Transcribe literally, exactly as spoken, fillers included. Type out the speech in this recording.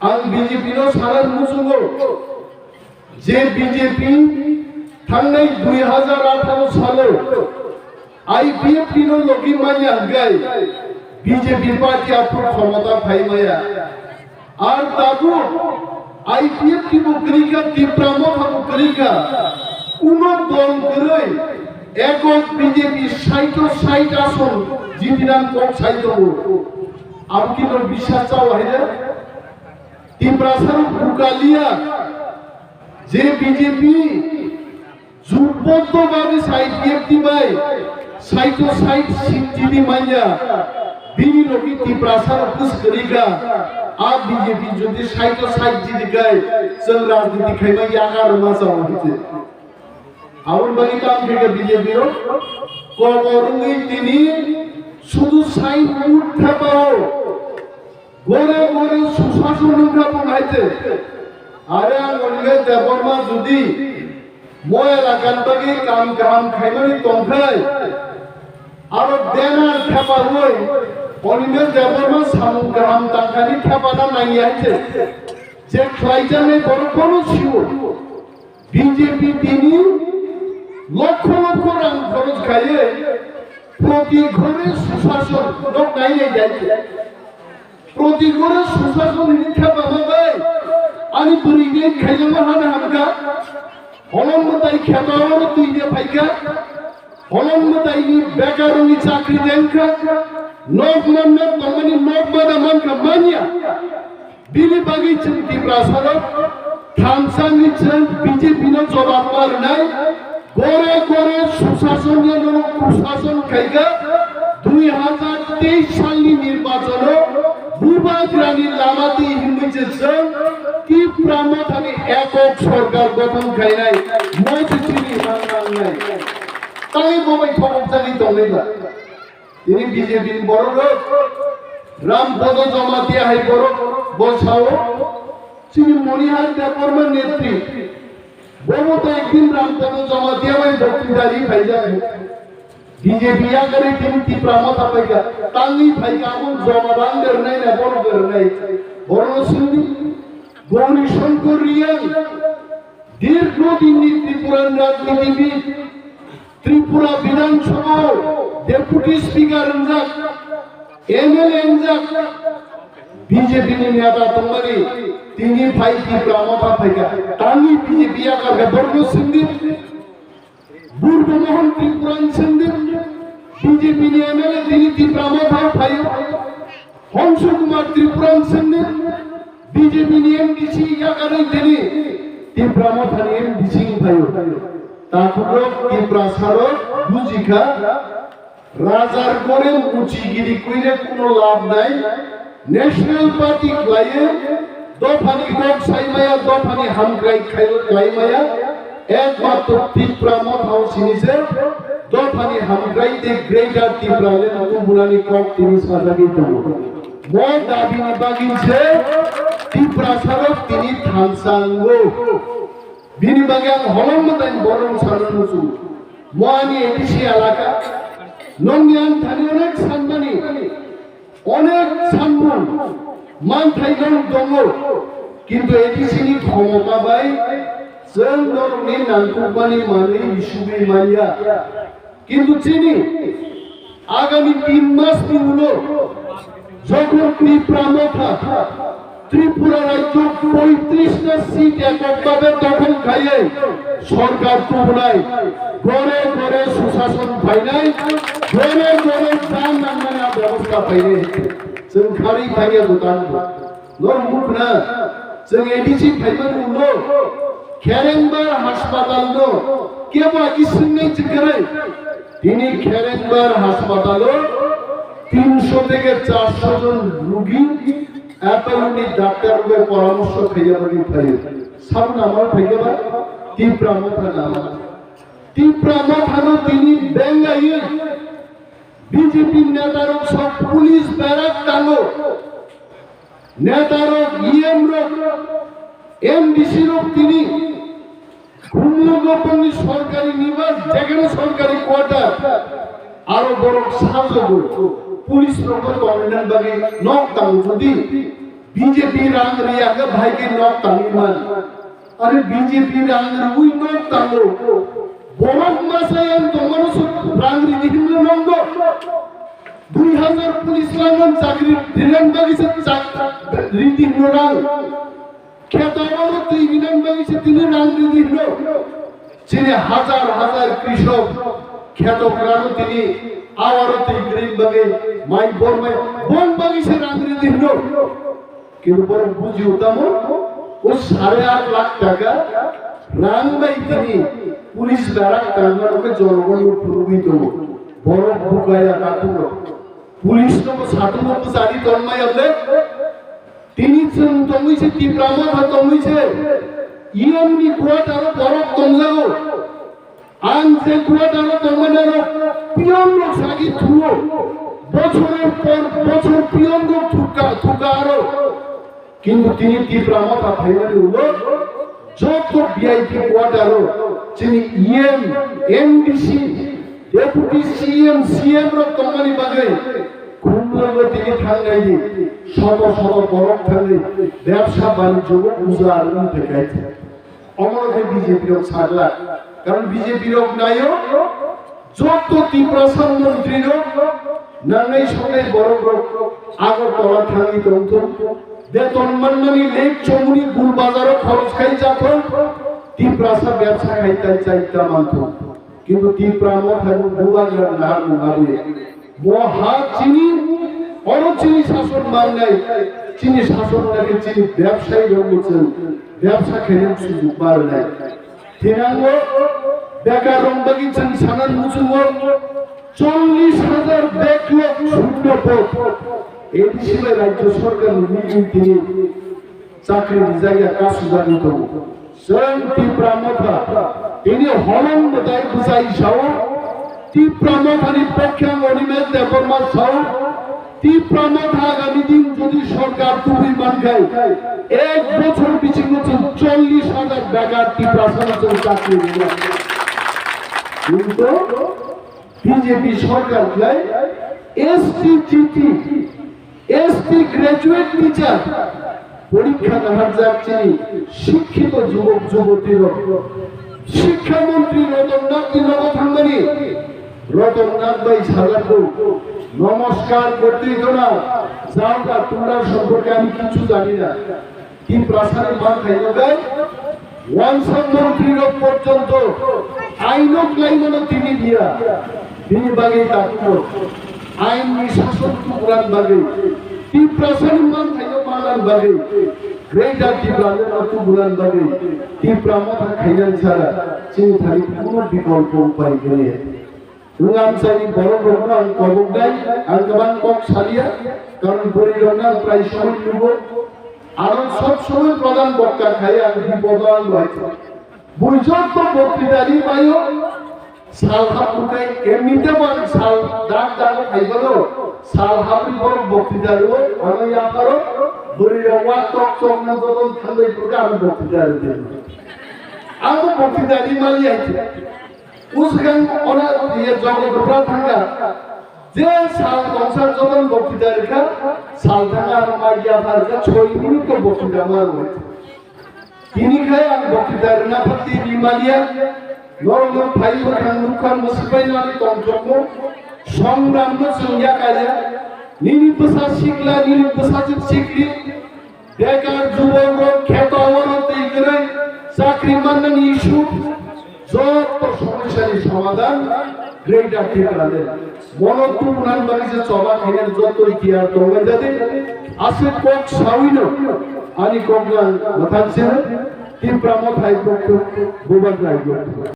Ang B J P no sana muchungo je B J P thangnai dui hajar atharo salo I P F T no logi manya hwnkhe B J P party aphuru khomota phai maya. Ar tabuk I P F T bo kwrwi kha, Tipra Motha bo kwrwi kha, kuno dol kwrwi ekok B J P saito sait ason jitinang kok sai tongo. Abo kino biswas chao hai de? Tiprasa rok bukaliya je B J P jotboddo babe side P F T bai saito side seat jidi manya, bini logi Tiprasa rok kwswk kwrwi kha. A B J P jodi saito side jidi khai chwng rajniti khaima yakarma chao hite. Aboni bagwi tamo khe B J P rok kobor wngwi tini sudu sai mutha bao. Gore gore susason wngkha bo hai se. Are ang Animesh Debbarma jodi mo elakani bagwi kam kaham khaimani tongkhai, aro banner thepawi Animesh Debbarma samung kaham tangkhani thepana nangya hai se. Je khlaijaknai borok bono sio. B J P tini lokho lokho rang khoroj khaiwi proti ghore susason nok nainai jai. Proti ghore susason hini khe bama bai ani bwrwi ni khaijama hana hamkha. Holong mwtai kheto oro twi de phaikha. Holong mwtai ni bekar ni chakri dengkha. Nok manna tongmani nok mana mankha manya. Bini bagwi chwng Tiprasa rok thansa ni chwng B J P no jobab ma rwnai. Gore gore susason ya no kusason khaikha. Dui hajar teis salni nirbachono bubagrani lama twi himwi je chwng Tipra Mothani ekok sorkar gothon khainai, mosi chini man nangnai. Tangwi bo bai khobok jagwi tongnai ba. Tini B J P ni borok rok, Ram Podo Jamatia hai borok bo sao, chini Monihar Debbarma netri, bobo to ekdin Ram Podo Jamatia bai bokti dari phaijak. B J P yakarwi tini Tipra Motha phaikha, tangwi phaikha, abo joma rang bernai na borok bernai, borokno sindi, Gauri Shankar Reang, dirgho dinni Tripura rajnitibid, Tripura Bidhan Sabha o Deputy Speaker wngjak, M L A wngjak, B J P ni neta tongmani tini phai Tipra Motha phaikha, tangwi B J P yakarkha borokno sindi. Burbo Mohan Tripura ni sindi, B J P ni M L A tini Tipra Motha phaio. Hongsu Kumar Tripura ni sindi, B J P ni M D C yakarwi tini Tipra Motha ni M D C wng phaio. Takhuk rok Tiprasa rok bujikha, rajar gorem uchi giri kwire kuno lab nai. National Party khlaiwi dophani kok saimaya, dophani hamkrai khai-, khlaimaya, ekmatro Tipra Mothao sini se dophani hamkrai tei Greater Tipraland tubunani kok tini sajagwi tongo. Mo dabini bagwi se Tiprasarok tini thansa wngo. Bini bagwi ang holong mwtai borok sana muchungo. Mo ani A D C elaka, nongni ang thani onek sanmani, onek sanmung manthai nong tongo, kintu A D C ni khomota bai chwng norokni nangkukmani manwi isugwi manya. Kintu chini agami tin mas ni ulo jokhon Tipra Motha Tripura rajyo poitris ta seat ekok bhabe dokhol khaiwi sorkar tubunai, gore gore susason phainai, gore gore jan nangmani bebosta phainai. Chwng kharwi thangya bwtang bo. Norok mukhna, chwng A D C phaimani ulo Kherengbar haspatal no kebo agi swngnai chwngkharai. Tini Kherengbar haspatal o tinsho theke charsho jon rugi apple ni doctor bai poramorso khaiya bagwi phaio. Sabo namar phaikhe ba Tipra Motha nama. Tipra Motha no tini bengaiwi B J P neta rok sok police berak tango. Neta rok, E M rok, M D C rok tini Khumulwng Gopongni sorkari nibas, jekheno sorkari quarter, aro borok sajogo, police rokno tongna bagwi nok tango jodi. B J P rang riya khe bhai khe nok tangwi man. Are B J P rang rwi nok tango. Borok masa yang tongmano su rang ridi hinwi nongdo. Dui hazar police langan chakri dinan bagwi se chak ridi hinwi rang. Kheto oro twi binan bagwi se tini rang ridi hinwi. Chini hazar hazar krishok kheto kwrwino tini awaro twi kwrwini bagwi mai bor mai bon bagwi se rang ridi hinwi. Kintu borok buji utamo, o sare aat lakh taka rang bai tini police berak tangma nokhe jorogon phurugwi tongo. Borok bukaya takhukno. Police no satung no bwchari tongmaya le. Tini chwng tongwi se Tipra Motha tongwi se. E M ni quarter o borok tongjago. Ang je quarter o tongmani aro peon rok sagi thuo. Bochor por bochor peon rok thukka, thukka aro. Kintu tini Tipra Motha phaimani ulo joto V I P quarter o chini E M, M D C, Deputy C M, C M rok tongmani bagwi khumlwngo tini thangnai di. Soto soto borok thangwi bebsa banijyo bo ujar wng thai. Omono khe B J P rok sajla. Karon B J P rok naio, joto Tiprasa montri rok nangnai songnai borok rok Agartala thangwi tongthung. Beton manmani lek chomuni gul bazaro khoros khai jathung. Tiprasa bebsa khai tai chai ta manthung. Kintu Tipra Motha ni bubagra nahar mungha buya. Bo ha chini, oro chini sason mangnai, chini sason nai chini bebsai rok ni chwng bebsa khainai sujug ma rwnai. Thinango bekar rok bagwi chwng sanan muchungo chollish hajar backlog shunyo pod. A D C bai rajyo sarkar ni meeting tini chakri rijak ya kasujagwi tongo. Chwng Tipra Motha tini holong mwtai bwchai sao, Tipra Mothani pokhe ang Animesh Debbarma sao, Tipra Motha agami din jodi sorkar tubui mankhai, ek bochor bisingo chwng chollish hajar bekar Tiprasano chwng chakri rwna. Kintu B J P sorkar khlai S T G T, S T graduate teacher porikha naharjak chini shikkito jubok juboti rok. Shikkha montri Ratan Nath ni nogo thangmani Ratan Nath bai sajak bo, "Namaskar, kotwi dona, jao ka tumra somporke ami kichu jani na." Tiprasani manthai no bai wansa montri rok porjonto aino khlaimano tini diya. Bini bagwi takhukno ain ni sason tubran bagwi, Tiprasani manthai no manan bagwi, Greater Tipraland no tubran bagwi Tipra Motha khainan sara chini thani kuno bikolpo upai gwnaya. Nwng amchaini borok rokno ang koboknai, ang kwbang kok salia, karon bwrwi rokno ang prai somoi nugo. Aro sob somoi pradhan bokta khai ang bipodo ang bai. Bui jotto boktitari mayo, sal haphukai, emnite bo ang sal dag dag khai bono, sal hapri borok boktitari o, ano yapharo, bwrwi rok wa tok tok na joton thanglai phurkha ang boktitari de. Ang boktitari mali ai. Usgang ona ye jogo dubra thangka. Je sal tongsa joton boktitari kha, sal thanga ano magia pharkha, choi minute ko boktitari ma rwai. Tini khai ang boktitari na phakti ni malia, norok no phai bwkhang nukha mwswbai nani tongthokmo, songram no chwng yakaya, nini bwsa sikla, nini bwsajwk sikli, Bekar jubok rok kheto oro twi kwrwi chakri mannani issue, joto somosya ni somadhan Greater Tipraland. Mono tubunani bagwi se choba khainani joto tiyar tongbai jadi. Aswk kok sawino ani kok ang mwthang se Tipra Mothai kok bubagra kok.